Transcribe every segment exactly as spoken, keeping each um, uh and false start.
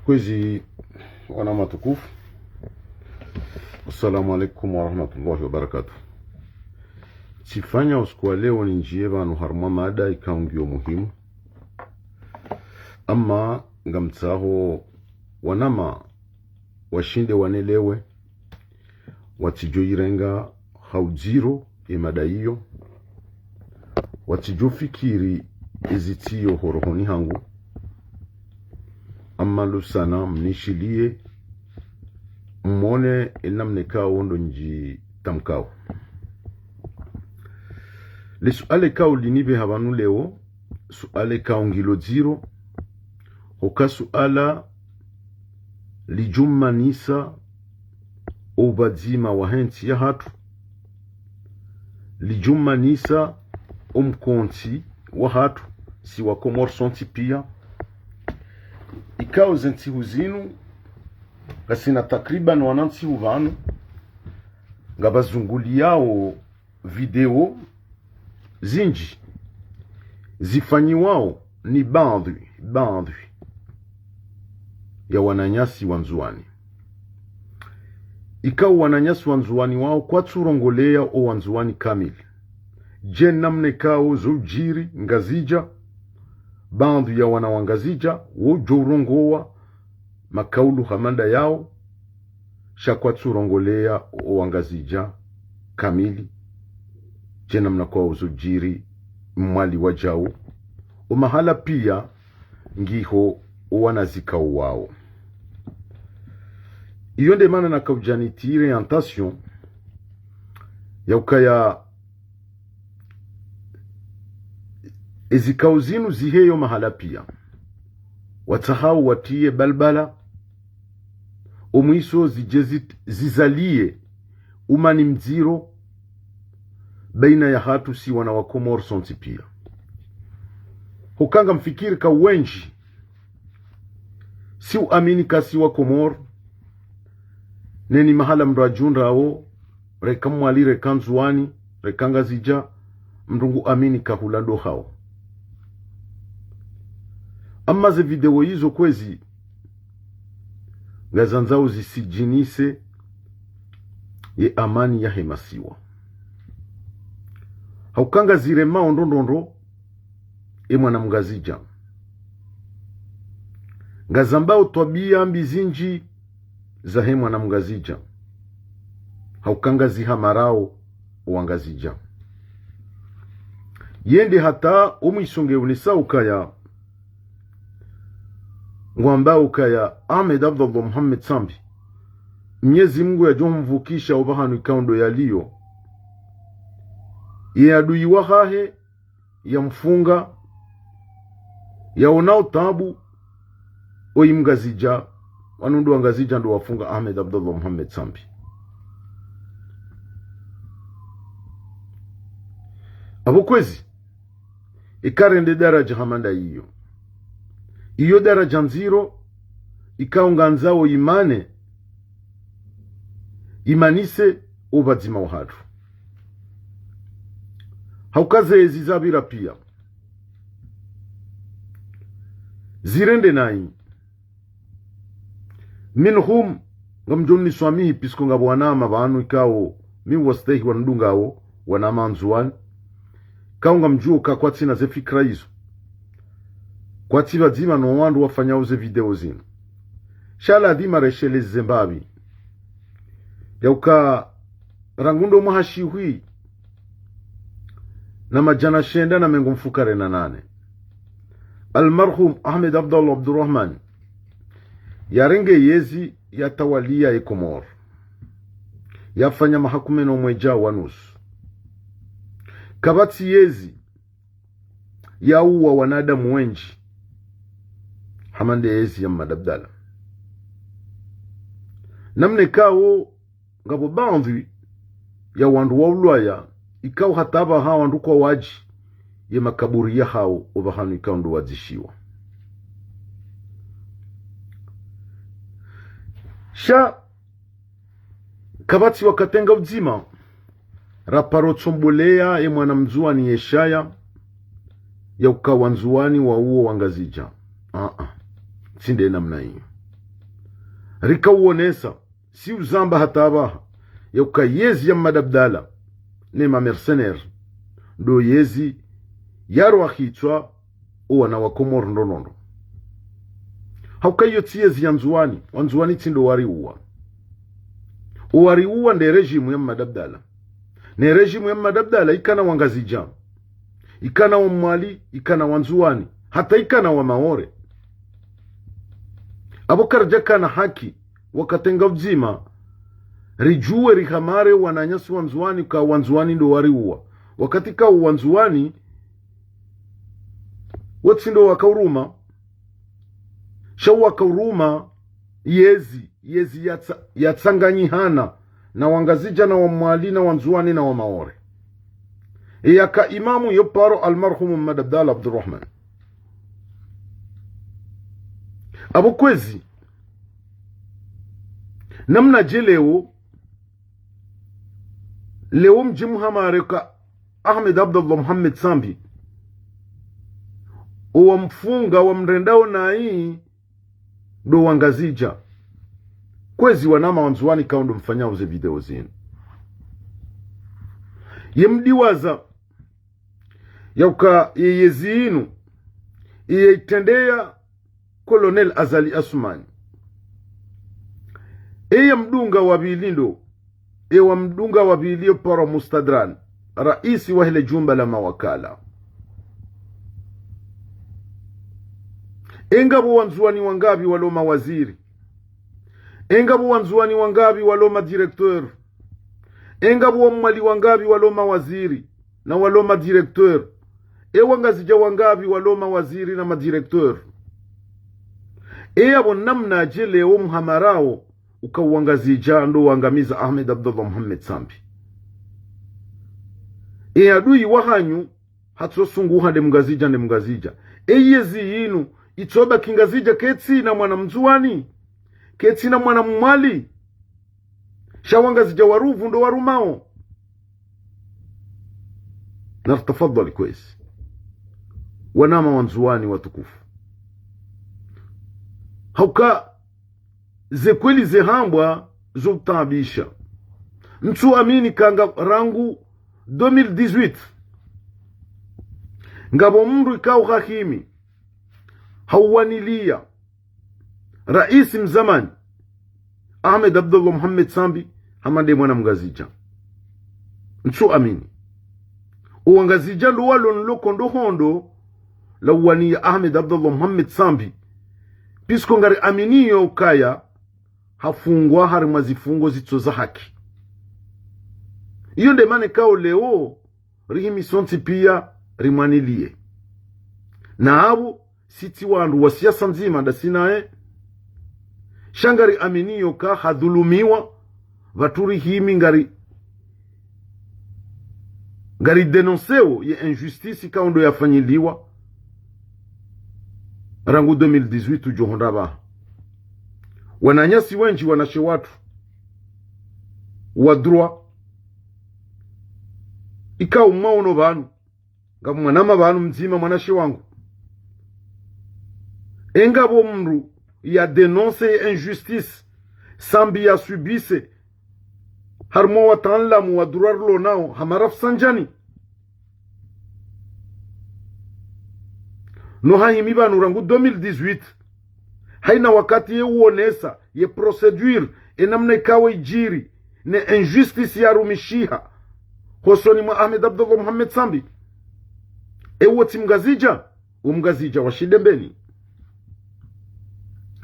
Kwezi wana matukufu, assalamu alaikum warahmatullahi wabarakatuh. Tsifanya usiku wa leo nindjiye pvanu harumwa mada ikao ngiyo muhimu. Amma ngamtsaho wanama washinde wanelewe, watsidjo irenga ha udziro ye mada iyo, watsidjo fikiri ezitsiyo ho rohoni hangu. Amma lusana mnishiliye, mmone enamna ikao ndo ndjitamkao. Le suala ikao linipveha pvanu leo, suala ikao ngilo dziro, hoka suala lidjo manisa o upvadzima wahe ntsi yahatru, lidjo manisa o mkontsi wahatru, si wa Komori sontsi pia. Ikao ze ntsihu zinu, ngasina takriban wana ntsihu pvanu, ngapvazunguliyao video zindji zifanyiwao ni baadhwi, baadhwi ya wananyasi wa Ndzuwani. Ikao wananyasi wa Ndzuwani wao kwatsu urongoleya o Wandzuwani kamili. Dje namna ikao zo udjiri Ngazidja, baadhwi ya wana wa Ngazidja wodjo urongowa makaulu hama nda yao, sha kwatsu urongoleya o Wangazidja kamili, dje namna ikao zo udjiri Mwali wadjau, o mahala pia ngiho o wana zikao wao. Iyo nde mana nakaudja nitire orientation ya ukaya ezikao zinu ziheyo mahala pia, watsahao watiye balbala, o mwiso zidje zi-, zizaliye umani mdziro baina yahatru si wana wa Komori sontsi pia. Hoka ngamfikiri ka wendji si uamini ka si wa Komori, neni mahala mndru adjundrao, reka Mwali, reka Ndzuwani, reka Ngazidja, mndru ngu amini ka hula ndo hawo. Amma ze video izo kwezi, ngazandzao zisidjinise ye amani yahe masiwa. Hauka ngaziremao ndrongoo ndrongoo e mwana Mngazidja. Ngazambao twabiya mbi zindji zahe mwana Mngazidja. Hauka ngazihamarao Wangazidja. Yende hata o mwiso nge unesa ukaya, ngwambao ukaya Ahmed Abdallah Mohamed Sambi, Mnyezi Mungu yadjo humvukisha opvahanu ikao ndo yaliyo. Ye adui wahahe yamfunga, yaonao taabu, oyi Mngazidja, wanu ndo Wangazidja ndo wafunga Ahmed Abdallah Mohamed Sambi. Apvo kwezi, eka rende daraja hama nda iyo. Iyo daraja ndziro, ikao ngandzao imane, imanise o pvadzima wahatru. Hauka ze ezi zapvira pia, zirende nayi. Minhum, ngamdjo niswamihi, puisque ngapvo wanama pvanu ikao mi wastehi wanidungao, wanama Ndzuwani, ikao ngamdjuo ka kwatsina ze fikira izo. Kwatsi pvadzima no wandru wafanyao ze video zinu. Sha ladhima resheleze mbapvi. Yauka rangu ndo mwaha shihwi na madjana shenda na mengo mfukare na nane, Almarhum Ahmed Abdallah Abdurrahman yarenge yezi yatawaliya ye Komori. Yafanya maha kume no mwedja wa nusu. Kapvatsi yezi yauwa wanadamu wendji hama nde yezi ya Mmadi Abdallah. Namna ikao ngapvo baadhwi ya wandru wa ulwaya, ikao hata pvaha wandru kwawadji, ye makaburi yahao opvahanu ikao ndo wadzishiwa. Sha kapvatsi wakati nga udzima raparo tsomboleya ye mwana Mndzuwani yeshaya yauka Wandzuwani wauwo Wangazidja. Aa, tsi nde namna iyo. Rikawonesa, si uzamba hata apvaha, yauka yezi ya Mmadi Abdallah ne ma mercenaires, ndo yezi yarwa hitswa owana wa Komori ndrondrondro. Hauka iyo tsi yezi ya Ndzuwani, Wandzuwani tsi ndo wariuwa. Owariuwa nde régime ya Mmadi Abdallah. Ne régime ya Mmadi Abdallah ikana Wangazidja, ikana Wamwali, ikana Wandzuwani, hata ikana Wamaore. Apvo karidjakana haki, wakati nga udzima, ridjuwe rihamare wananyasi Wandzuwani, ka Wandzuwani ndo wariuwa. Wakati ka Wandzuwani, wo tsi ndo wakauruma, sha wakauruma yezi, yezi yatsa-, yatsanganyihana na Wangazidja na Wamwali na Wandzuwani na Wamaore. Eyaka imamu yo paro almarhumu Mmadi Abdallah Abdurrahman. Apvo kwezi, namnadje leo, leo mdji muhamare ka Ahmed Abdallah Mohamed Sambi, owamfunga wamrendao nayi ndo Wangazidja. Kwezi wanama Wandzuwani kao ndo mfanyao ze video zinu. Ye mdiwaza yauka ye yezi inu, iye itrendeya Colonel Azali Assoumani. Eye mdunga wa pvili ndo, ewa mdunga wa pvili yo paro Mustadran, raisi wahe le jumba la mawakala. Engapvo Wandzuwani wangapvi walo mawaziri? Engapvo Wandzuwani wangapvi walo madirecteur? Engapvo Wamwali wangapvi walo mawaziri na walo madirecteur? E Wangazidja wangapvi walo mawaziri na madirecteur? E yapvo namnadje leo muhamarao uka Wangazidja ndo wangamiza Ahmed Abdallah Mohamed Sambi? E adui wahanyu hatsosunguha nde Mngazidja, nde Mngazidja. E yezi yinu itsobaki Ngazidja ketsina mwana Mndzuwani, ketsina mwana Mmwali, sha Wangazidja wa ruvu ndo warumao. Nartafadhali kwezi, wanama Wandzuwani watukufu. Hauka ze kweli zehambwa zo utaabisha. Ntsu amini ka nga rangu deux mille dix-huit, ngapvo mndru ikao hahimi, hauwaniliya raisi mzamani Ahmed Abdallah Mohamed Sambi hama nde mwana Mngazidja. Ntsu amini. Owangazidja ndo walo nloko ndo hondo la uwaniya Ahmed Abdallah Mohamed Sambi, puisque ngari aminiyo ukaya hafungwa harimwa zifungo zitso za haki. Iyo nde mana ikao leo rihimi sontsi piya rimwaniliye. Na apvo sitsi wandru wa siasa ndzima ndasi naye, sha ngari aminiyo ka hadhulumiwa, pvatsu rihimi ngari, ngari dénonceo ye injustice ikao ndo yafanyiliwa rangu deux mille dix-huit udjo hondra pvaha. Wananyasi wendji, wanashe watru wa droit, ikao mwaono pvanu, ngamwanama pvanu mdzima mwanashe wangu. Engapvo mndru ya dénonce ye injustice Sambi ya subisse harimwa wataanlamu wa droit rilo nao hama Rafsandjani? No hahimi pvanu rangu deux mille dix-huit, haina wakati ye uonesa ye procédure, e namna ikao idjiri, ne injustice yarumishiha hosoni mwa Ahmed Abdallah Mohamed Sambi. Ewo tsi Mngazidja? Wo Mngazidja wa Shidembeni.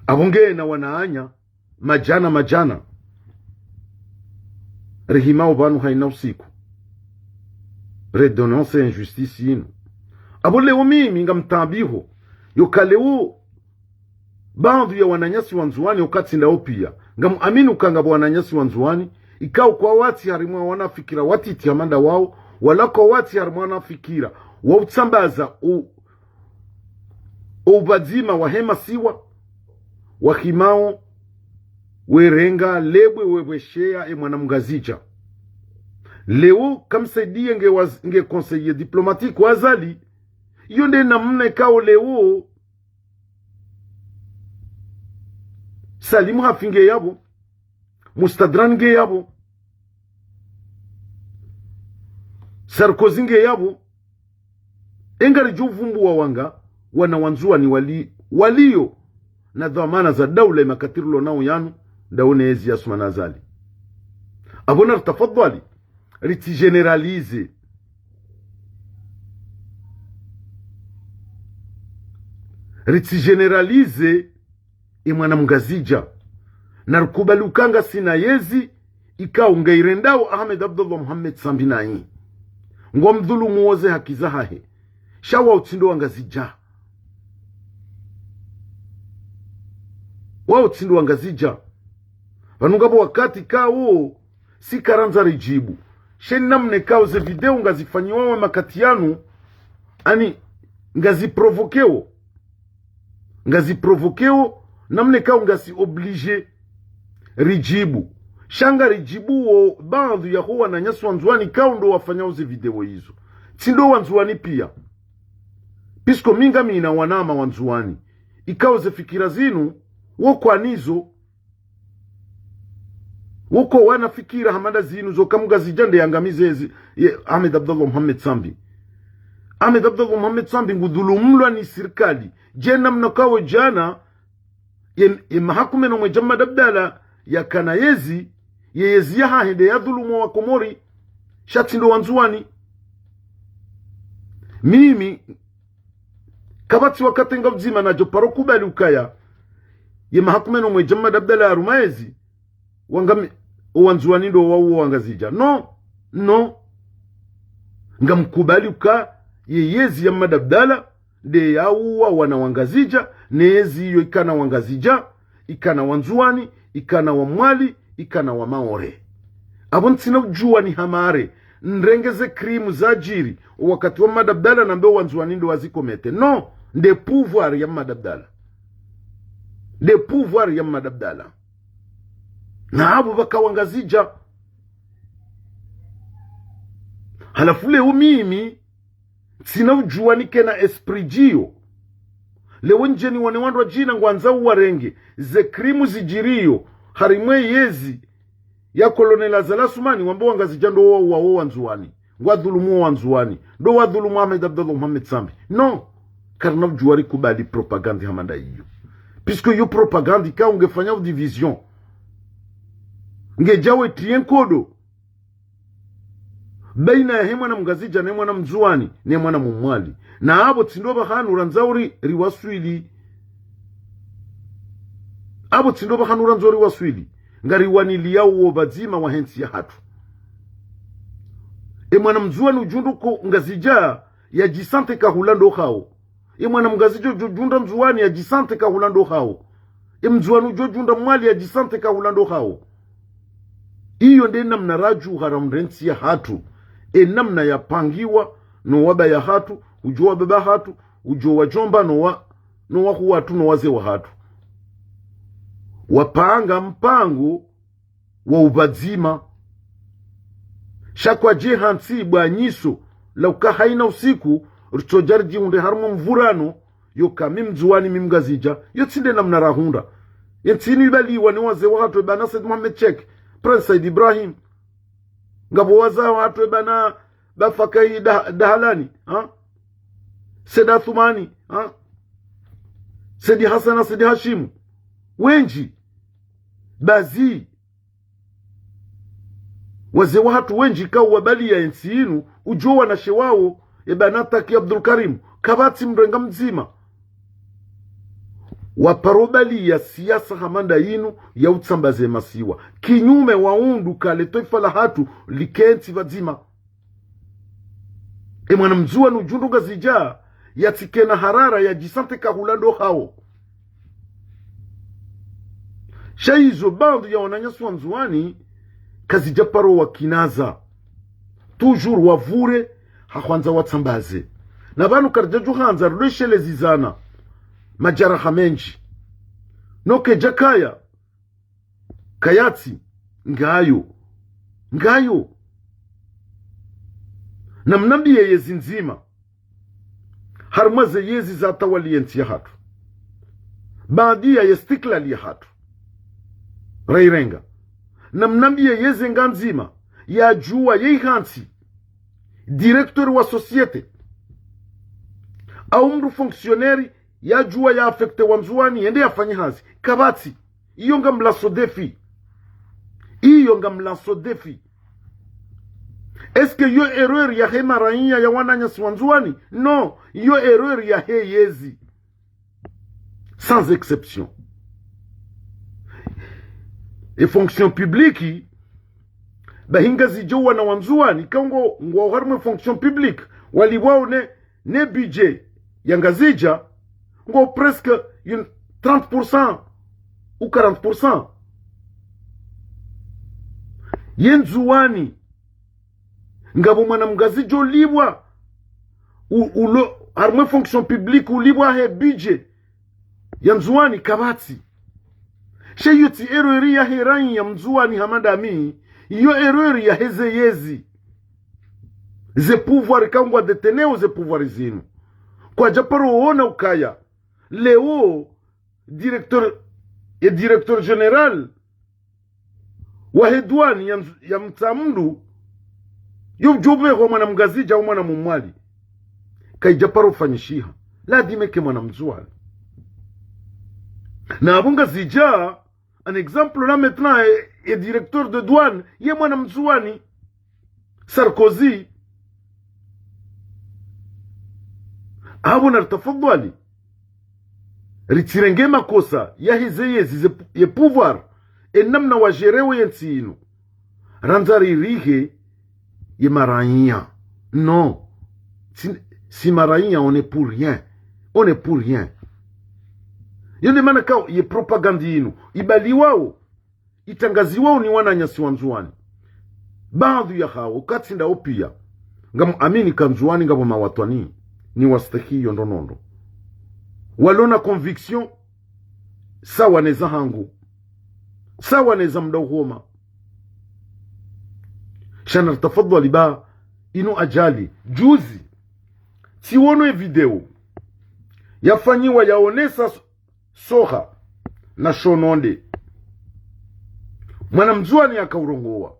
Apvo ngena wananya madjana madjana rihimao pvanu haina usiku redénonce injustice yinu. Apvo leo mimi ngamtaabiho, yoka leo baadhwi ya wananyasi Wandzuwani, okatsi ndawo piya, ngamuamini uka ngapvo wananyasi Wandzuwani ikao kwawatsi harimwa wanafikira watiti hama ndawao, wala kwawatsi harimwa wanafikira wa utsambaza u oupvadzima wahe masiwa, wahimao werenga lebwe wepvwesheya e mwana Mngazidja. Leo kamsaidiye nge waz-, nge conseiller diplomatique wa Azali. Iyo nde namna ikao leo Salim Hafi nge yapvo. Mustadran nge yapvo. Sarkozy nge yapvo. E ngaridjo vumbuwa wanga wana wa Ndzuwani wali, waliyo na dhwamana za daula ye makati rilo nao yanu, ndawo ne yezi ya Assoumani Azali. Apvo na ritafadhwali, ritsi généraliser. Ritsi généraliser e mwana mngazidja. Na rikubali uka ngasina yezi ikao ngayirendao Ahmed Abdallah Mohamed Sambi nayi. Ngwamdhulumuo ze haki zahahe. Sha wao tsi ndo wangazidja. Wao tsi ndo wangazidja. Pvanu ngapvo wakati kao si karandza ridjibu. Sha ye namna ikao ze video ngazifanyiwao ye makati yanu, ani, ngazi provoquéo. Ngazi provoquéo, namna ikao ngasi obligé ridjibu. Sha ngaridjibuo baadhwi yaho wananyasi wa Ndzuwani ikao ndo wafanyao ze video izo. Tsi ndo wa Ndzuwani pia. Puisque mi ngamina wanama wa Ndzuwani ikao ze fikira zinu wo kwanazo. Wo ko wana fikira hama nda zinu zo ka mngazidja nde yangamize ezi, ye Ahmed Abdallah Mohamed Sambi. Ahmed Abdallah Mohamed Sambi ngudhulumulwa ni sirikali. Dje namna kao djana, ye, ye mahakume no mwedja Mmadi Abdallah yakana yezi, ye yezi yahahe nde yadhulumua wa Komori, sha tsi ndo wa Ndzuwani. Mimi, kapvatsi wakati nga udzima nadjo paro kubali ukaya ye mahakume no mwedja Mmadi Abdallah yaruma yezi, wangami, o wa Ndzuwani ndo wauo wangazidja. Non, non. Ngamkubali uka ye yezi ya Mmadi Abdallah nde yauwa wana wangazidja, ne yezi iyo ikana wangazidja, ikana wa Ndzuwani, ikana wa Mwali, ikana wa Maore. Apvo ntsina udjuwa ni hamare, nrenge ze crime zadjiri o wakati wa Mmadi Abdallah nambe o wa Ndzuwani ndo wazi commettre. Non, nde pouvoir ya Mmadi Abdallah. Nde pouvoir ya Mmadi Abdallah. Na apvo pvaka wangazidja. Halafu leo mimi, ntsina udjuwa ni kena esprit djiyo. Leo ndjeni wane wandru wadjina ngwandzao uwarenge. Ze crime zidjiriyo harimwa ye yezi ya Colonel Azali Assoumani, wambe wangazidja ndo wauwa o wa Ndzuwani. Ngwadhulumuo wa Ndzuwani. Ndo wadhulumu Ahmed Abdallah Mohamed Sambi. Non. Karina udjuwa rikubali propagande hama nda iyo. Puisque iyo propagande ikao ngefanyao division. Ngedjao etriye nkodo baina yahe mwana mngazidja ne mwana mndzuwani ne mwana mmwali. Na apvo tsi ndo pvahanu randzao ri, riwaswili. Apvo tsi ndo pvahanu randzao riwaswili. Ngariwaniliyao wo pvadzima wahe ntsi yahatru. E mwana mndzuwani udjo undra ko Ngazidja yadjisante kahula ndo hawo. E mwana mngazidja udjo undra Ndzuwani yadjisante kahula ndo hawo. E mndzuwani udjo undra Mwali yadjisante kahula ndo hawo. Iyo nde namna radjuha raundre ntsi yahatru. E namna yapangiwa no wababa hatru, udjo wababa hatru, udjo wadjomba no wa, no wahuu watru, no wazee wahatru. Wapanga mpango wa upvadzima. Sha kwadje hantsi bwanyiso la uka haina usiku, ritsodja ridjihundre harumwa mvurano, yo ka mi Mndzuwani mi Mngazidja, yo tsi nde namna rahundra. Ye ntsi inu ibaliwa ni wazee wahatru, e bana Said Mohamed Cheikh, Prince Said Ibrahim. Ngapvo wazee wahatru, e bana Bafakari Da-, Dahalani, ha? Said Athumani, ha? Said Hasana, Said Hashimu. Wendji. Bazi. Wazee wahatru wendji kao wabaliya ye ntsi inu, udjo wanashe wawo, e bana Taki Abdul Karim, kapvatsi mrenga mdzima. Waparo baliya siasa hama nda inu ya utsambaze masiwa. Kinyume waundru ka le twaifa lahatru likentsi pvadzima. E mwana Mndzuwani udjo undra Ngazidja, yatsikena harara yadjisante kahula ndo hawo. Sha izo baadhwi ya wananyasi wa Ndzuwani, kazidja paro wakinaza. Toujours wavure, ha hwandza watsambaze. Na pvanu karidja djo handza, rudoshelezizana. Madjaraha mendji. No kedja kaya, kayatsi, ngayo. Ngayo. Namnambiye yezi ndzima. Harumwa ze yezi zatawali ye ntsi yahatru. Baadhwi ya ye istiklali yahatru. Rairenga. Namnambiye yezi nga ndzima, yadjuwa ye ihantsi, directeur wa société, au mndru fonctionnaire, yadjuwa ya affecté Wandzuwani, yende yafanye hazi. Kapvatsi. Iyo ngamlanço défi. Iyo ngamlanço défi. Est-ce que iyo erreur yahe maraiya ya wananyasi Wandzuwani? Non. Iyo erreur yahe yezi. Sans exception. E fonction publique, bahi Ngazidja wana Wandzuwani, ikao ngwao harimwa e fonction publique, walipvwao ne, ne budget ya Ngazidja, ngwao presque une trente pour cent ou quarante pour cent. Ye Ndzuwani, ngapvo mwana Mngazidja ulipvwa, u-, ulo, harimwa e fonction publique ulipvwa he budget ya Ndzuwani? Kapvatsi. Sha iyo tsi erreur yahe raiya Mndzuwani hama ndami, iyo erreur yaheze yezi. Ze pouvoir ikao ngwa détenir ze pouvoir zinu. Kwadja paro wona ukaya leo directeur, e directeur général wahe douane ya, ya Mtsamdu, yo udjo pvehwa mwana Mngazidja au mwana Mmwali. Kaidja paro fanyishiha. Ladhima ike mwana Mndzuwani. Na apvo Ngazidja, un exemple là maintenant, e, e directeur de douane, ye mwana Mndzuwani. Sarkozy. Apvo naritafadhwali, ritsirenge makosa yaheze yezi, ze, ye pouvoir, e namna wa gérer wo ye ntsi inu. Randza ririhe ye maraiya. Non. Si, si maraiya, on est pour rien. On est pour rien. Yo nde mana ikao ye propagande inu ibaliwao, itrangaziwao ni wananyasi Wandzuwani. Baadhwi yahao, katsi ndawo pia, ngamuamini ka Ndzuwani ngapvo mawatwani, ni wastehi yo ndo nondo. Walo na conviction sawa ne zahangu, sawa ne za mdru homa. Sha naritafadhwali ba inu ajali. Juzi, tsiwono e video yafanyiwa yaonesa Soha na Shononde. Mwana Mndzuwani yakaurongowa.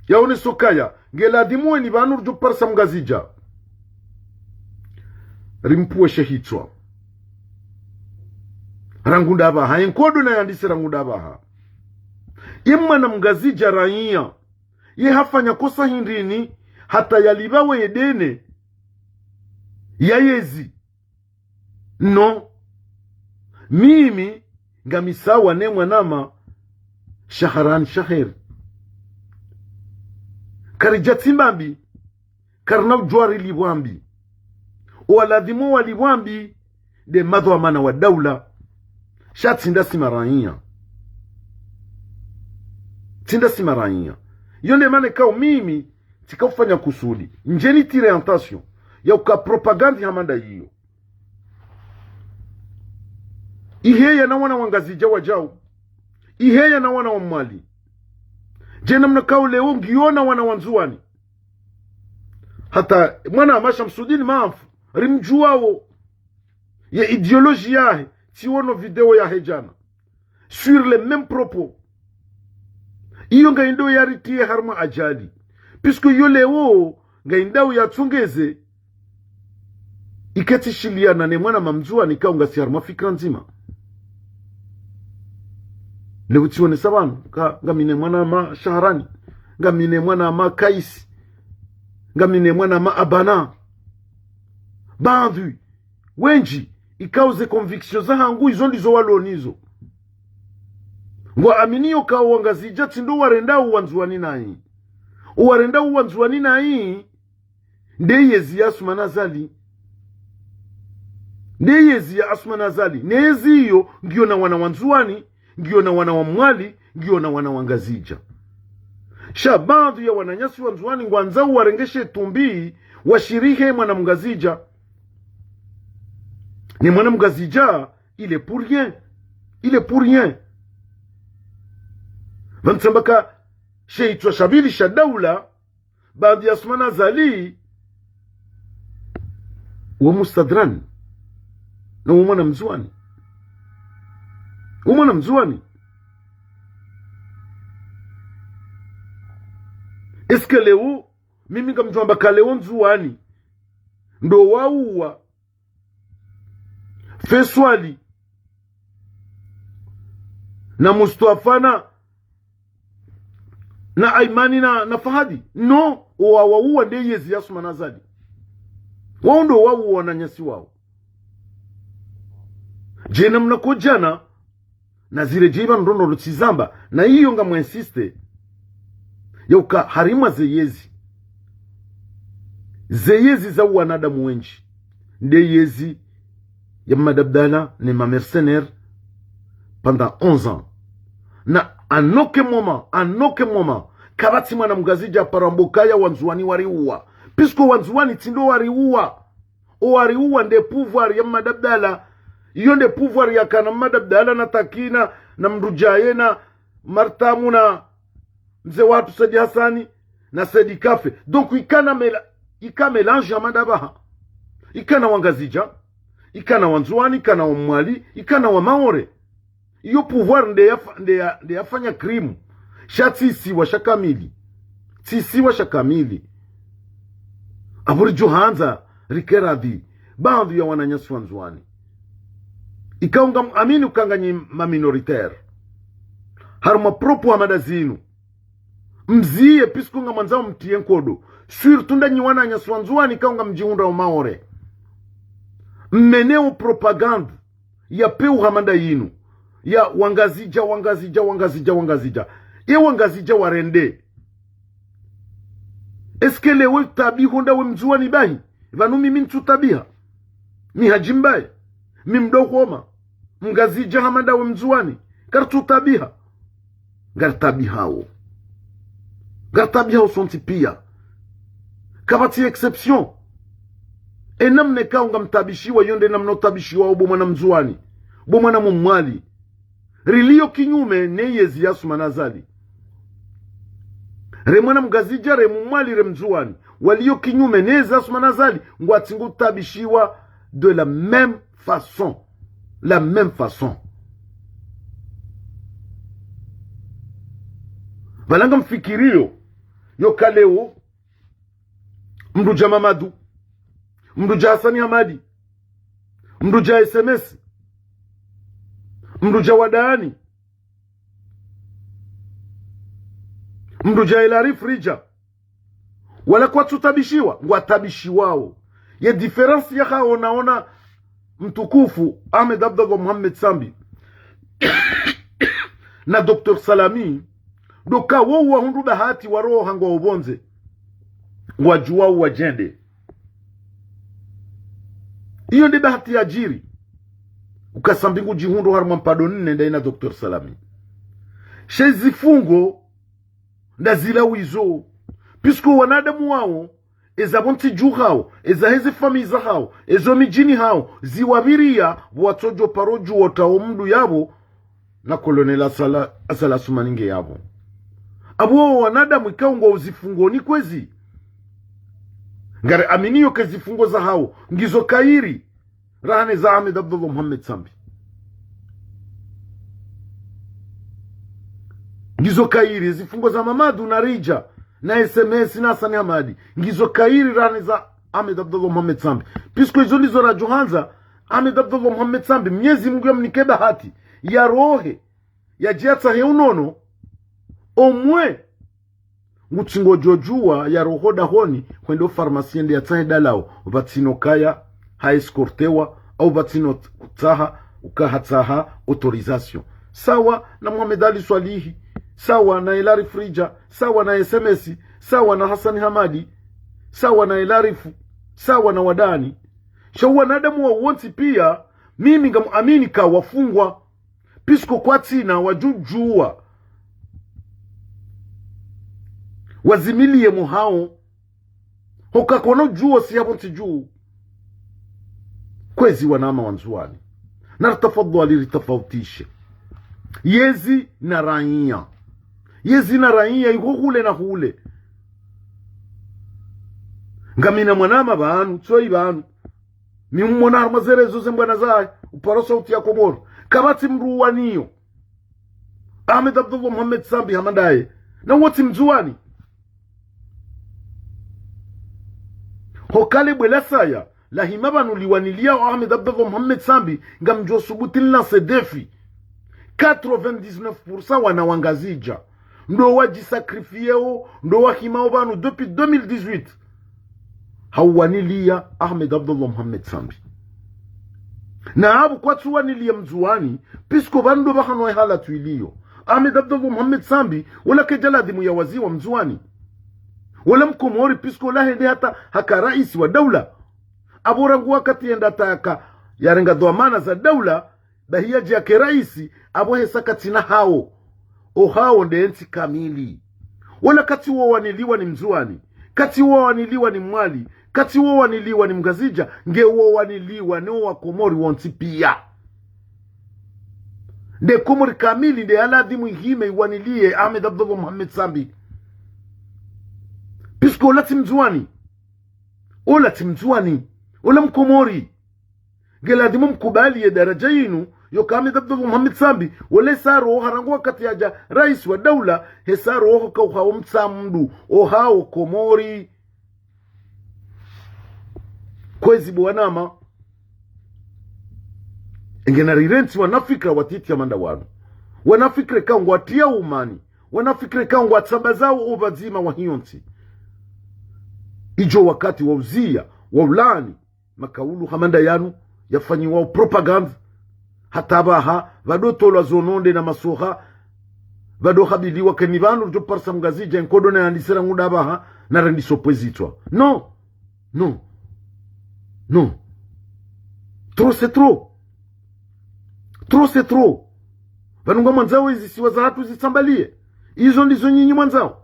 Yaonesa ukaya nge ladhimu weni pvanu rudjo parisa Mngazidja, rimpvuwe she hitswa. Rangu ndapvaha, ye nkodo nayandise rangu ndapvaha. Ye mwana Mngazidja raiya, ye hafanya kosa hindrini hata yalipvawe ye dene ya yezi? Non. Mimi ngami sawa ne mwanama Shaharani Shaher. Karidja tsimba mbi, karina udjuwa rilipvwa mbi. Owaladhimu walipvwa mbi nde madhwamana wa daula. Sha tsi ndasi maraiya. Tsi ndasi maraiya. Yo nde mana ikao mimi tsika ufanya kusudi ndje nitire attention ya uka propagande hama nda iyo iheya na wana wa Ngazidja wadjau, iheya na wana wa Mwali. Dje namna ikao leo ngiyo na wana wa Ndzuwani. Hata mwanama Shamsudini Mamfu, rimdjuwawo, ye idéologie yahe, tsiwono video yahe djana sur les mêmes propos. Iyo ngayindo yaritiye harumwa ajali. Puisque iyo leo ngayindao yatsongeze, iketsi shiliana ne mwanama Mndzuwani ikao ngasi harumwa fikira ndzima. Leo tsionesa pvanu ka, ngami ne mwanama Shaharani, ngami ne mwanama Kaisi, ngami ne mwanama Abana. Baadhwi, wendji, ikao ze conviction zahangu izo ndizo walo nizo. Ngwaaminiyo ka owangazidja tsi ndo warendao wandzuwani nayi. Owarendao wandzuwani nayi nde yezi ya Assoumani Azali. Nde yezi ya Assoumani Azali. Ne yezi iyo ngiyo na wana wa Ndzuwani, ngiyo na wana wa Mwali, ngiyo na wana wa Ngazidja. Sha baadhwi ya wananyasi wa Ndzuwani ngwandzao warengeshe tumbi, washirihe mwana Mngazidja. Ne mwana Mngazidja, il est pour rien. Il est pour rien. Pvanu tsamba ka she itswa sha pvili sha daula, baanda ya Assoumani Azali, wo Mstadran, no wo mwana Mndzuwani. Wo mwana Mndzuwani. Est-ce que leo, mimi ngamdjo amba ka leo Ndzuwani ndo wauwa Feswali na Mustwafa na, na Aimani na, na Fahadi? Non, owawauwa nde yezi ya Assoumani Azali. Wao ndo wauwa wananyasi wao. Djena mna kodjana, na zile djeiba ndrongoo tsizamba, na iyo ngam insiste. Yauka harimwa ze yezi. Ze yezi za wanadamu wendji. Nde yezi ya Mmadi Abdallah ne ma mercenaires pendant onze ans. Na à aucun moment, à aucun moment, kapvatsi mwana Mngazidja aparo amba ukaya Wandzuwani wariuwa. Puisque Wandzuwani tsi ndo wariuwa. Owariuwa nde pouvoir ya Mmadi Abdallah. Iyo nde pouvoir yakana Mmadi Abdallah na Takina, na Mndrudjaye, na Martamu, na mze watru Said Hassani, na Said Kafe. Donc, ikana mela-, ika mélange ya madapvaha. Ikana Wangazidja, ikana Wandzuwani, ikana Wamwali, ikana Wamaore. Iyo pouvoir nde yafa-, nde ya-, nde yafanya crime. Sha tsi isiwa sha kamili. Tsi isiwa sha kamili. Apvo ridjo handza rike radhi, baadhwi ya wananyasi Wandzuwani, ikao ngam amini uka nganyi ma minoritaires harumwa propos hama nda zinu, mziye, puisque ngamwandzao mtriye nkodo. Surtout ndanyi wananyasi Wandzuwani ikao ngamdjihundrao Maore. Mmeneo propagande ya peu hama nda yinu, ya Wangazidja, Wangazidja, Wangazidja, Wangazidja. Ye Wangazidja warende? Est-ce que leo utabiho ndawe Mndzuwani bahi? Pvanu mimi ntsutabiha. Mi Hadji Mbaye, mi Mdo Homa, Mngazidja hama ndawe Mndzuwani, karitsutabiha. Ngaritabihao. Ngaritabihao sontsi pia. Kapvatsi exception. E namna ikao ngamtabishiwa, iyo nde namna utabishiwao bo mwana Mndzuwani, bo mwana Mmwali. Rilio kinyume ne yezi ya Assoumani Azali. Re mwana Mngazidja, re Mmwali, re Mndzuwani, walio kinyume ne yezi ya Assoumani Azali, ngwatsingo utabishiwa de la même façon. La même façon. Pvala ngamfikirio, yoka leo, Mndrudja Mamadou, Mndrudja Hassani Hamadi, Mndrudja S M S, Mndrudja Wadani, Mndrudja Elari Fridja, wala kwatsutabishiwa, ngwatabishiwao. Ye différence ya hao naona mtukufu Ahmed Abdallah Mohamed Sambi na Docteur Salami, ndo ka wo wahundru bahati waroha ngwao pvondze, ngwadjuwao wadjende. Iyo nde bahati yadjiri. Uka Sambi ngudjihundro harumwa mpado nne ndaye na Docteur Salami. She zifungo nda zila wizo. Puisque wanadamu wao, eza pvo ntsi dju hao, eza heze famille za hao, ezo midjini hao, ziwapviria, pvo watsodjo paro dju wotao mndru yapvo, na Colonel Asala, Asala Assoumani nge yapvo. Apvo wanadamu ikao ngwao zifungoni kwezi, ngari aminiyo ke zifungo za hao ngizo kayiri raha ne za Ahmed Abdallah Mohamed Sambi. Ngizo kayiri zifungo za Mamadou na Ridja, na S M S na Hassani Hamadi, ngizo kayiri raha ne za Ahmed Abdallah Mohamed Sambi. Puisque izo ndizo radjo handza, Ahmed Abdallah Mohamed Sambi, Mnyezi Mungu yamnike bahati, yarohe, yadje yatsahe unono, omwe ngutsingodjo djuwa yaroho dahoni, hwende o pharmacie nde yatsahe dalao, pvatsina ukaya ha escortewa, au pvatsina utsaha, uka hatsaha autorisation. Sawa na Mohamed Ali Swalihi, sawa na Elari Fridja, sawa na S M S, sawa na Hassani Hamadi, sawa na Elarifu, sawa na Wadani. Sha wanadamu wao wontsi pia, mimi ngamuamini ka wafungwa. Puisque kwatsina wadjudjuwa wazimiliye mo hao, hoka kono djuwo si yapvo ntsi dju. Kwezi wanama Wandzuwani, na ritafadhwali ritafautishe yezi na raiya. Yezi na raiya iho hule na hule. Ngamina mwanama pvanu, tsoyi pvanu, mi mmona harumwa ze réseaux ze mbwana zahe, uparo Sauti ya Komoro. Kapvatsi mndru uwaniyo Ahmed Abdallah Mohamed Sambi hama ndaye, na uwo tsi Mndzuwani. Ho kale bwe la saya, lahima pvanu liwaniliya Ahmed Abdallah Mohamed Sambi, ngamdjo subuti nilance défi. Quatre-vingt-dix-neuf pour cent wana wa Ngazidja. Ndo wadjisakrifiyeo, ndo wahimao pvanu depuis deux mille dix-huit. Hauwaniliya Ahmed Abdallah Mohamed Sambi. Na apvo kwatsuwaniliya Mndzuwani, puisque pvanu ndo pvahanu ehala twiliyo. Ahmed Abdallah Mohamed Sambi, wola kedja ladhimu yawaziwa Mndzuwani. Wola Mkomori, puisque wola hende hata haka raisi wa daula. Apvo rangu wakati yenda taka yarenga dhwamana za daula, bahi yadje yake raisi, apvo hesa katsina hao. Ohao nde ntsi kamili. Wola katsiwowaniliwa ni Mndzuwani, katsiwowaniliwa ni Mmwali, katsiwowaniliwa ni Mngazidja, ngewowaniliwa ni Wakomori wontsi piya. Nde Komori kamili nde yaladhimu ihime iwaniliye Ahmed Abdallah Mohamed Sambi. Puisque wola tsi Mndzuwani. Wola tsi Mndzuwani. Wola Mkomori. Ngeladhimu mkubali ye daraja yinu, yoka Ahmed Abdallah Mohamed Sambi, wola hesa roho harangu wakati yadja raisi wa daula, hesa roho ka uhao Mtsamdu, ohao Komori. Kwezi bo wanama. Enge narirentsi wanafikira watiti hama nda wanu. Wanafikira ka ngwatiya umani. Wanafikira ka ngwatsambazao upvadzima wa hiyo ntsi. Idjo wakati wa uziya, wa ulaani, makaulu hama nda yanu, yafanyiwao propagande, hata pvaha, pvadotolwa zo nonde na masoha, pvado habiliwa keni pvanu, ridjo parisa Mngazidja, nkodo na yandisira nguda pvaha, na rendiso pvwezitswa. Non. Non. Non. Trop, c'est trop. Trop, c'est trop. Pvanu ngamwandzao ezisiwa zahatru zitsambaliye. Izo ndizo nyinyi mwandzao.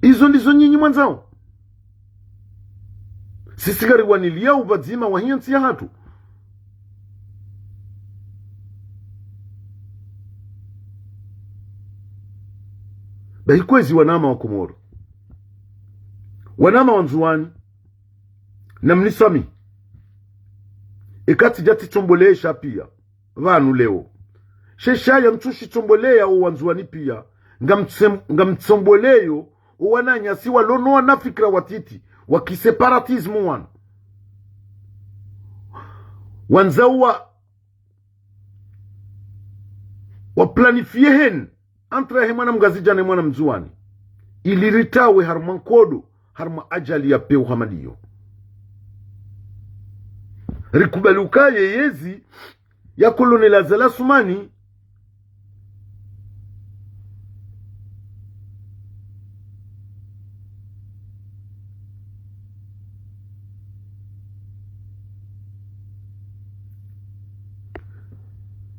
Izo ndizo nyinyi mwandzao. Sisi ngariwaniliya upvadzima wa hiyo ntsi yahatru. Bahi kwezi wanama wa Komoro. Wanama wa Ndzuwani. Namniswamihi. Eka tsidja tsitsombolesha piya pvanu leo. She shaya ntsushitsomboleya owandzuwani piya. Ngamtsem-, ngamtsomboleyo owananyasi walo no wanafikira watiti, wa kiseparatisme wanu. Wandzao wa, wa planifier haine entre yahe mwana Mngazidja ne mwana Mndzuwani. Ili ritawe harumwa nkodo, harumwa ajali ya pewu hama ndiyo. Rikubali ukaya ye yezi ya Colonel Azali Assoumani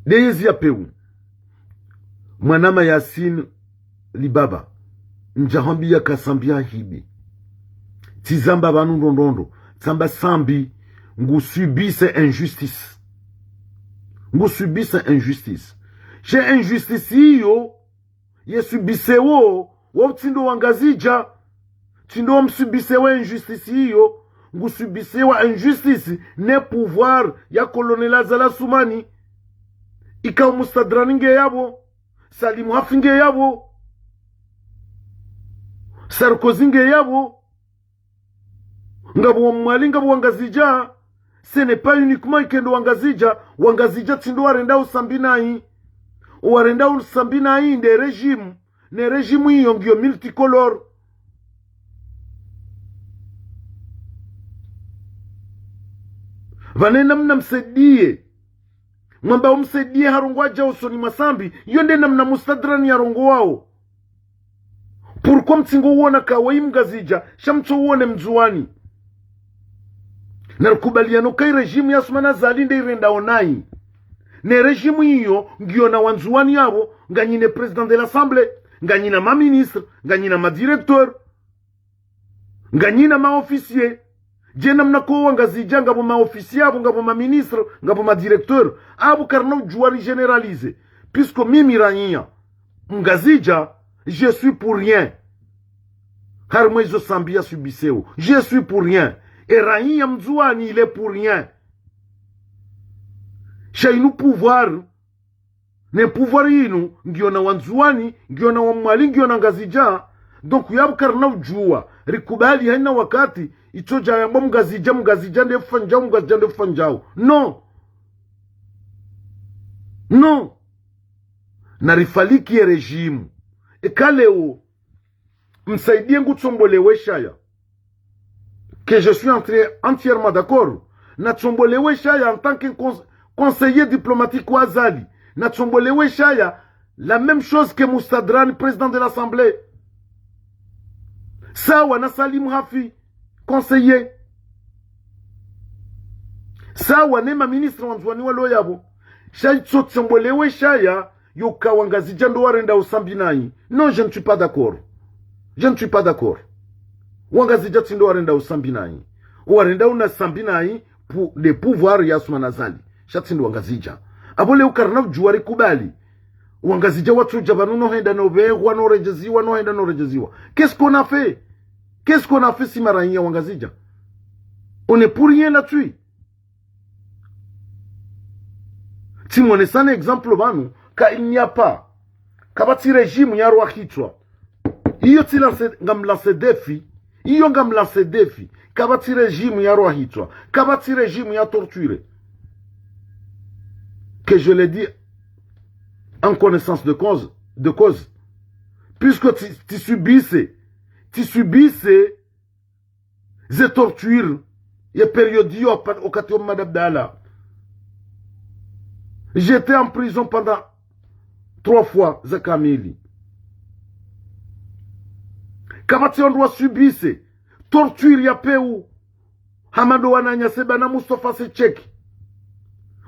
nde yezi ya pewu. Mwanama Yassine Libaba, ndjahwambiya ka Sambi hahibi. Tsizamba pvanu ndrongo ndrongo. Tsamba Sambi ngu subisse injustice. Ngu subisse injustice. She injustice iyo, ye subissewo, wo tsi ndo Wangazidja. Tsi ndo wamsubissewo injustice iyo. Ngu subissewa injustice ne pouvoir ya Colonel Azali Assoumani. Ikao Moussa Draman nge yapvo. Salim Hafi nge yapvo. Sarkozy nge yapvo. Ngapvo Wamwali, ngapvo Wangazidja. Ce n'est pas uniquement ike ndo Wangazidja. Wangazidja tsi ndo warendao Sambi nayi. Owarendao Sambi nayi nde régime. Ne régime iyo ngiyo multicolore. Pvanu namna Msaidié. Mwamba o Msaidié harongoa dja usoni mwa Sambi, iyo nde namna Moussa Draman yarongoao. Pourquoi mtsingo uona ka wayi Mngazidja, sha mtso uone Mndzuwani? Narikubaliane uka i régime ya Assoumani Azali nde irendao nayi. Ne régime iyo, ngiyo na Wandzuwani yapvo, nganyina président de l'Assemblée, nganyina maministre, nganyina madirecteur. Nganyina maofficier. Dje namna ko Wangazidja ngapvo maofficier apvo, ngapvo maministre, ngapvo madirecteur. Apvo karina udjuwa rigénéraliser. Puisque mimi raia Mngazidja, je suis pour rien. Harimwa izo Sambi ya subisseo. Je suis pour rien. E raia Mndzuwani, il est pour rien. Sha inu pouvoir, ne pouvoir inu, ngiyo na Wandzuwani, ngiyo na Wamwali, ngiyo na Ngazidja, Donc, yapvo karina udjuwa, rikubali haina wakati, itsodja yambwa Mngazidja, Mngazidja nde fanyao, Mngazidja nde fanyao. Non. Non. Narifaliki ye régime. Eka leo, Msaidie ngutsombolewe shaya. Que je suis entier-, entièrement d'accord. Natsombolewe shaya en tant que cons-, conseiller diplomatique wa Azali. Natsombolewe shaya la même chose que Moussa Draman, président de l'Assemblée. Sawa na Salim Hafi, conseiller. Sawa ne maministre wa Ndzuwani walo yapvo. Sha itsotsombolewe shaya, yoka Wangazidja ndo warenda usambi nayi. Non, je ne suis pas d'accord. Je ne suis pas d'accord. Wangazidja tsi ndo warenda usambi nayi. Warenda usambi nayi pour le pouvoir ya Assoumani Azali. Sha tsi ndo Wangazidja. Apvo leo karina udjuwa rikubali. Wangazidja watsodja pvanu no henda no pvehwa, no redjeziwa, no henda no redjeziwa. Qu'est-ce qu'on a fait ? Qu'est-ce qu'on a fait si maraiya Wangazidja ? On n'est pour rien là-dessus. Tsi mwonesane exemple pvanu, ka il n'y a pas. Kapvatsi régime ya rwahitswa. Iyo tsi lance, ngam lance défi. Iyo ngam lance défi. Kapvatsi régime ya rwahitswa. Kapvatsi régime ya torture. Que je l'ai dit en connaissance de cause, de cause. Puisque tsi, tsi subissais, tsi subissais ze torture, ye période iyo pa-, wakati wa Mmadi Abdallah. J'étais en prison pendant trois fois za kamili. Kapvatsi wandru wa subissait torture ya peu, hama ndo wananyasi bana Mustafa Secheki,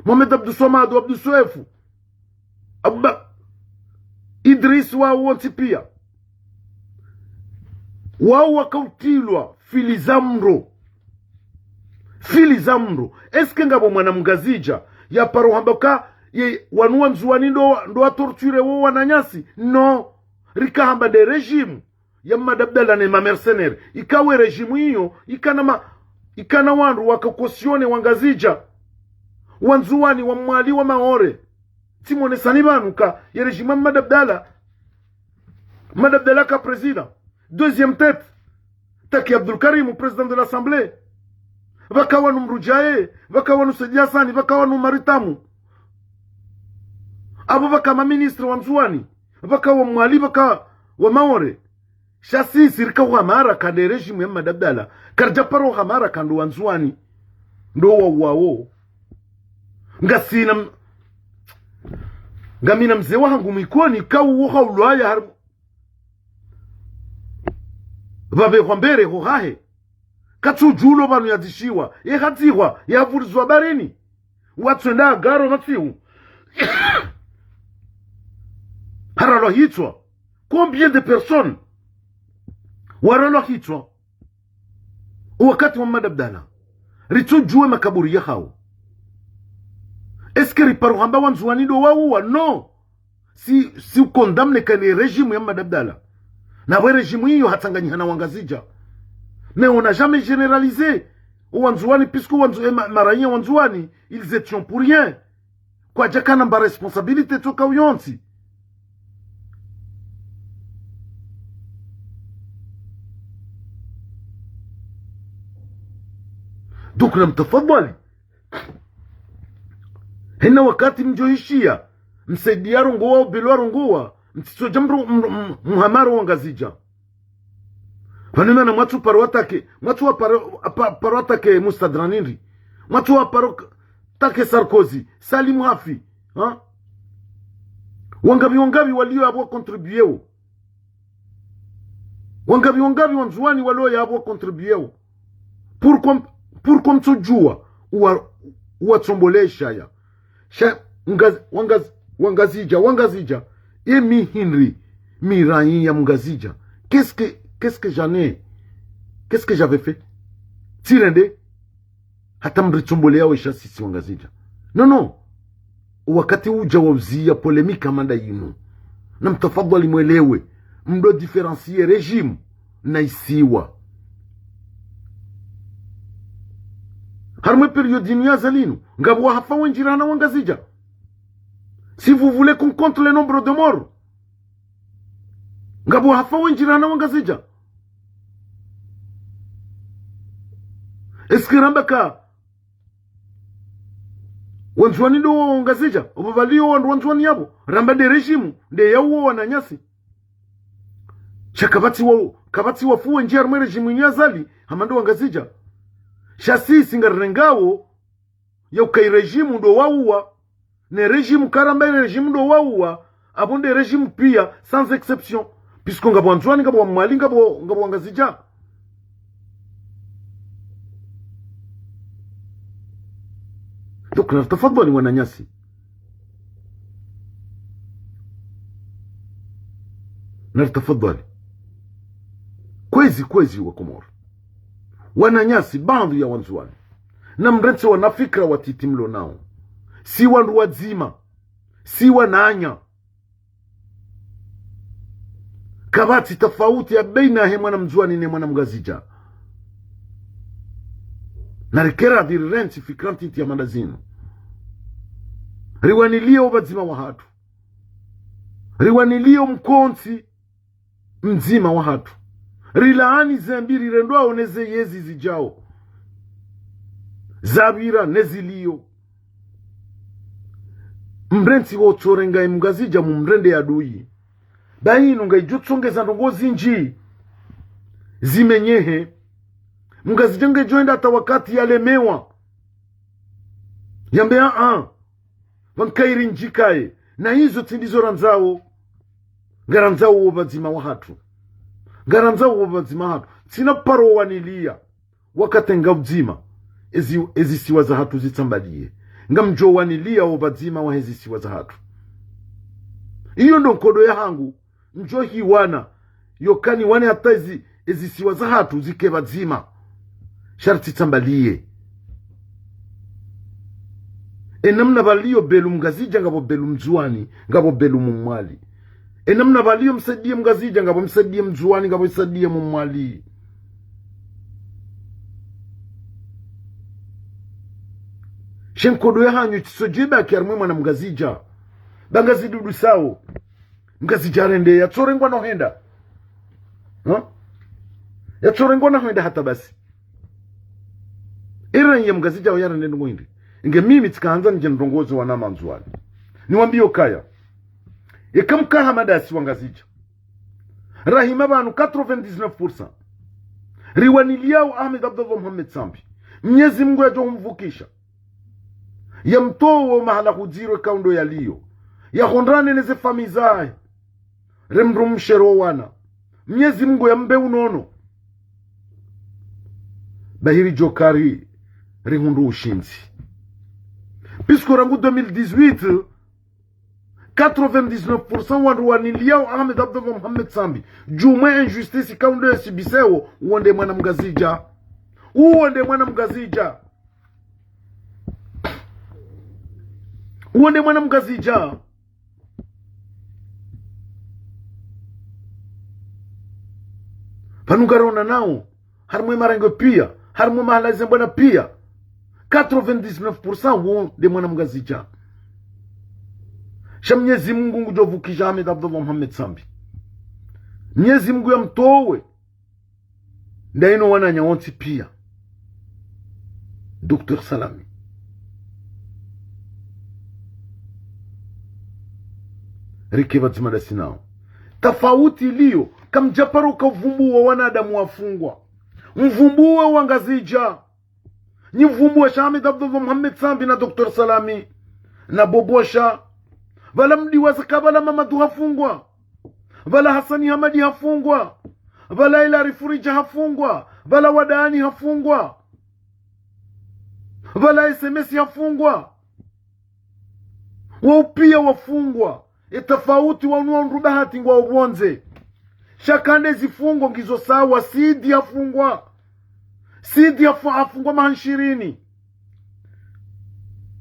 Mohamed Abdou Soumahou, Abdou Soefou, Abba-, Idriss, wao wontsi pia. Wao wakautilwa fili za mro. Fili za mro. Est-ce que ngapvo mwana Mngazidja yaparo hamba ka ye wanu wa Ndzuwani ndo, ndo wa torture wo wananyasi ? Non. Rika hamba nde régime ya Mmadi Abdallah ne ma mercenaires. Ika we régime iyo, ikana ma, ikana wandru waka cautionner Wangazidja, Wandzuwani, Wamwali, Wamaore. Tsi mwonesani pvanu ka ye régime ya Mmadi Abdallah, Mmadi Abdallah ka président. Deuxième tête, Taki Abdoulkarim, président de l'Assemblée. Pvaka wanu Mrudjae, pvaka wanu Said Hassani, pvaka wanu Mariam Tamou. Apvo pvaka maministre wa Ndzuwani, pvaka Wamwali, pvaka Wamaore. Sha sisi rika uhamara ka nde régime ya Mmadi Abdallah. Karidja paro uhamara ka ndo Wandzuwani ndo wauwao. Ngasina m-, ngamina mze wahangu Mwikoni, ka uwo haulwaya har-, pvapvehwa mbere ho hahe. Katsudjulo pvanu yadzishiwa, ye hadzihwa, ye havurizwa baharini. Watswenda agaro matsihu. Haralwa hitswa. Combien de personnes waralwa hitswa wakati wa Mmadi Abdallah ? Ritsudjuwe makaburi yahao. Est-ce que riparo hamba Wandzuwani ndo wauwa ? Non. Si, si ucondamner ka ne régime ya Mmadi Abdallah. Na pvwe régime iyo hatsanganyiha na Wangazidja. Mais on n'a jamais généralisé o Wandzuwani, puisque Wandzu-, eh, ma-, maraiya Wandzuwani, ils étions pour rien. Kwadjakana mba responsabilité tsoka uyontsi. Donc, namtafadhali. Hena wakati mdjo ishiya, msaidiya rongowa, ubelwa rongowa, mtsitsodja mru-, mru-, mru-, muhamaro Wangazidja. Pvanu mana mwatsu paro attaquer, mwatsu wa paro, apa-, paro attaquer Moussa Draman ndri. Mwatsu wa paro k-, attaquer Sarkozy, Salim Hafi, ha ? Wangapvi, wangapvi waliyo apvo contribuer wo. Wangapvi, wangapvi Wandzuwani waloya apvo contribuer wo. Pourquoi, pourquoi mtsodjuwa uwa-, uwatsombolesha ya ? Sha, Ngaz-, Wangaz-, Wangazidja, Wangazidja. Ye mi hindri, mi raiya Mngazidja. Qu'est-ce que, qu'est-ce que j'en ai ? Qu'est-ce que j'avais fait ? Tsirende hata mritsomboleya we sha sisi Wangazidja. Non, non. Wakati udja wa uziya polémique hama nda yinu. Namtafadhali mwelewe. Mdo différencier régime na isiwa. Harimwa e période yinu ya Azali yinu, ngapvo wahafa wendji rahana Wangazidja. Si vous voulez qu'on compte le nombre de morts, Ngapvo wafa wendji rahana Wangazidja. Est-ce que ramba ka Wandzuwani ndo Wangazidja? Opvo pvaliyo wandru Wandzuwani yapvo. Ramba nde régime nde yauwo wananyasi. Sha kapvatsi wa, kapvatsi wafu wendji harumwa régime inu ya Azali hama ndo Wangazidja. Sha sisi ngarirengao yauka i régime ndo wauwa. Ne régime karamba i régime ndo wauwa, apvo nde régime pia, sans exception. Puisque ngapvo Wandzuwani, ngapvo Wamwali, ngapvo, ngapvo Wangazidja. Donc, naritafadhwali wananyasi. Naritafadhwali. Kwezi, kwezi Wakomori. Wananyasi, baadhwi ya Wandzuwani. Namrantsi wana fikira watiti mlo nao. Si wandru wadzima. Si wananya. Kapvatsi tafauti ya baina he mwana Mndzuwani ne mwana Mngazidja. Narikere rirantsi fikira ntiti hama ndazinu. Riwaniliye upvadzima wahatru. Riwaniliye mkontsi mdzima wahatru. Rilaani zembi rirendwao ne ze yezi zidjao. Zapvira ne ziliyo. Mrantsi wotsorenga ye Mngazidja mumrende adui. Ba inu ngayidjo tsongeza ndrongoo zindji zimenyehe. Mngazidja ngayidjo enda hata wakati yalemewa. Yambe, aa, pvanu kayiri ndjikaye. Na izo tsi ndizo randzao. Ngarandzao wo pvadzima wahatru. Ngarandzao wo pvadzima wahatru. Tsina paro waniliya. Wakatenga udzima. Ezi, ezisiwa zahatru zitsambaliye. Ngamdjo waniliya wo pvadzima wahe zisiwa zahatru. Iyo ndo nkodo yahangu. Ndjo hiwana. Yokani wane hata ezi, ezisiwa zahatru zike pvadzima. Sha ritsitsambaliye. Enamna pvaliyo belu Mngazidja ngapvo belu Mndzuwani, ngapvo belu Mmwali. Enamna pvaliyo msaidiye Mngazidja ngapvo msaidiye Mndzuwani, ngapvo msaidiye Mmwali. She nkodo yahanyu tsisodjeba ki harumwa mwana Mngazidja. Ba Ngazidudu sawo. Mngazidja harende yatsorengwa no henda. Ha? Yatsorengwa no henda hata basi. Ira nye Mngazidja wo yarende ndrongoo hindri. Inge mimi tsikahandza nidje ndrongoze wana Mandzuwani. Niwambiye ukaya. Eka mkaha madasi Wangazidja. Rahima pvanu quatre-vingt-dix-neuf pour cent. Riwaniliyao Ahmed Abdallah Mohamed Sambi. Mnyezi Mngu yadjo humvukisha. Yamtowe mahala hudziro kaundo yaliyo. Yahundrane neze famiyi zahe. Remdru mshe ro wana. Mnyezi Mngu yambe unono. Bahiri djokari rihundru ushindzi. Puisque rangu deux mille dix-huit, quatre-vingt-dix-neuf pour cent wandru waniliyao Ahmed Abdallah Mohamed Sambi. Djumwa injustice kaundo yasibishewo, uwo nde mwana Mngazidja. Uwo nde mwana Mngazidja. Uwo nde mwana Mngazidja. Pvanu ngarona nao, harimwa marengo piya, harimwa mahala zembwana piya. Quatre-vingt-dix-neuf pour cent wo nde mwana Mngazidja. Sha Mnyezi Mngu ngudjo vukisha Ahmed Abdallah Mohamed Sambi. Mnyezi Mngu yamtowe. Ndayino wananya wontsi piya. Docteur Salami. Rike pvadzima ndasi nao. Tafauti iliyo, kamdjaparo ka uvumbuwa wanadamu wafungwa. Mvumbuwe Wangazidja. Nyi mvumbuwe Sha Ahmed Abdallah Mohamed Sambi na Docteur Salami. Na Bobosha. Pvala mdiwaza ka pvala Mamadu hafungwa. Pvala Hasani Hamadi hafungwa. Pvala Ilari Furidja hafungwa. Pvala Wadaani hafungwa. Pvala S M S hafungwa. Wao piya wafungwa. Ye tafauti wanu wandru bahati ngwao pvondze. Sha kande zifungo ngizo sawa, Sidi hafungwa. Sidi hafu-, hafungwa maha nshirini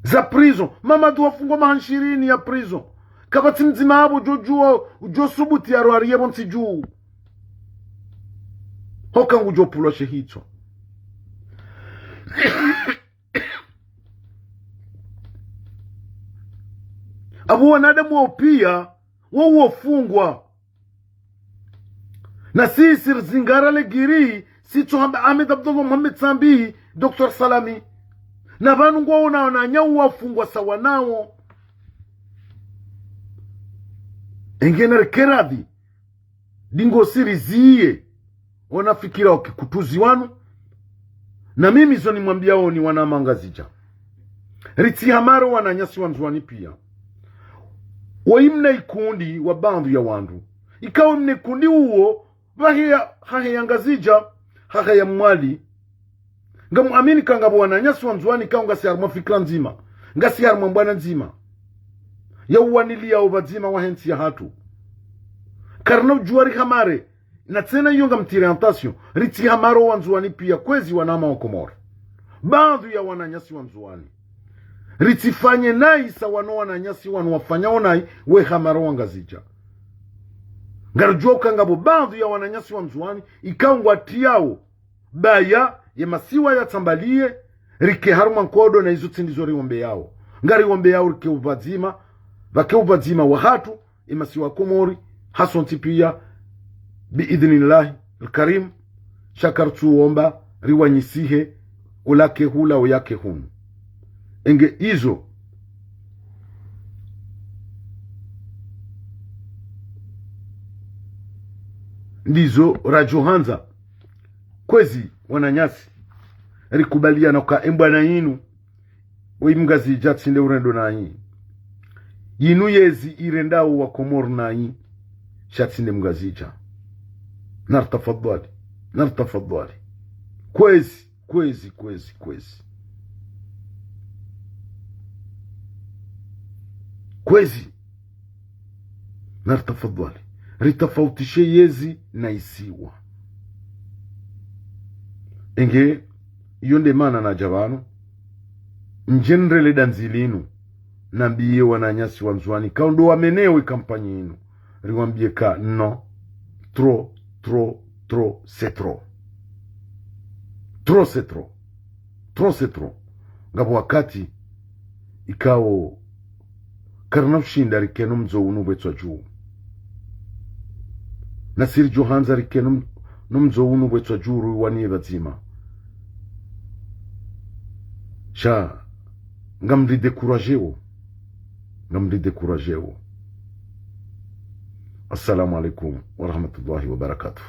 za prison. Mamadu hafungwa maha nshirini ya prison. Kapvatsi mdzima apvo djo djuwa, udjo subuti yaro hariye pvontsi dju. Hoka ngudjo pulwa she hitswa. Apvo wanadamu wao piya, wao wafungwa. Na sisi rizingara le giri, sitso hamba Ahmed Abdallah, Mohamed Sambi, Docteur Salami. Na pvanu ngwaona wananya wafungwa sawa nawo. Enge narike radhi, dingo siriziye, ona fikira wakikutuzi wanu. Na mimi zo nimwambiao nyi wanama Ngazidja. Ritsi hamaro wananyasi wa Ndzuwani pia. Wayi mna ikundi wa baadhwi ya wandru. Ikao mna ikundi uwo, pvaheya, haheya Ngazidja, haheya Mwali. Ngamuamini ka ngapvo wananyasi wa Ndzuwani ikao ngasi harumwa fikira ndzima, ngasi harumwa mbwana ndzima ya uwaniliyao pvadzima wahe ntsi yahatru. Karina udjuwa rihamare, na tsena iyo ngamtire attention, ritsi hamaro wa Ndzuwani pia, kwezi wanama wa Komori. Baadhwi ya wananyasi wa Ndzuwani. Ritsifanye nayi sawa no wananyasi wanu wafanyao nayi we hamaro wa Ngazidja. Ngarudjuwa uka ngapvo baadhwi ya wananyasi wa Ndzuwani, ikao ngwatiyao baya ye masiwa yatsambaliye, rike harumwa nkodo na izo tsi ndizo riombeyao. Ngariwombeyao rike upvadzima, pvake upvadzima wahatru, ye masiwa Komori, hasontsi pia, bi idhnillahi lkarim, sha karitsuomba riwanyisihe, ulake hula uyake hunu. Enge izo ndizo radjo handza. Kwezi wananyasi, rikubaliana uka embwana yinu, oyi Mngazidja tsi nde urendo nayi. Yinu yezi irendao wa Komori nayi, sha tsi nde Mngazidja. Naritafadhwali, naritafadhwali. Kwezi, kwezi, kwezi, kwezi. Kwezi. Naritafadhwali. Ritafautishe yezi na isiwa. Enge, iyo nde mana nadja pvanu. Ndje nrele dandzi linu. Nambiye wananyasi wa Ndzuwani, ikao ndo wameneo ye kampanyi yinu. Riwambiye ka non. Trop, trop, trop, c'est trop. Trop, c'est trop. Trop, c'est trop. Ngapvo wakati ikao karina ushinda rikeno mdzo unu pvwetswa dju. Nasi ridjo handza rikeno m-, no mdzo unu pvwetswa dju ruwaniye pvadzima. Sha, ngamridécouragéo. Ngamridécouragéo. Assalamu alaikum wa rahmatullahi wa barakatuh.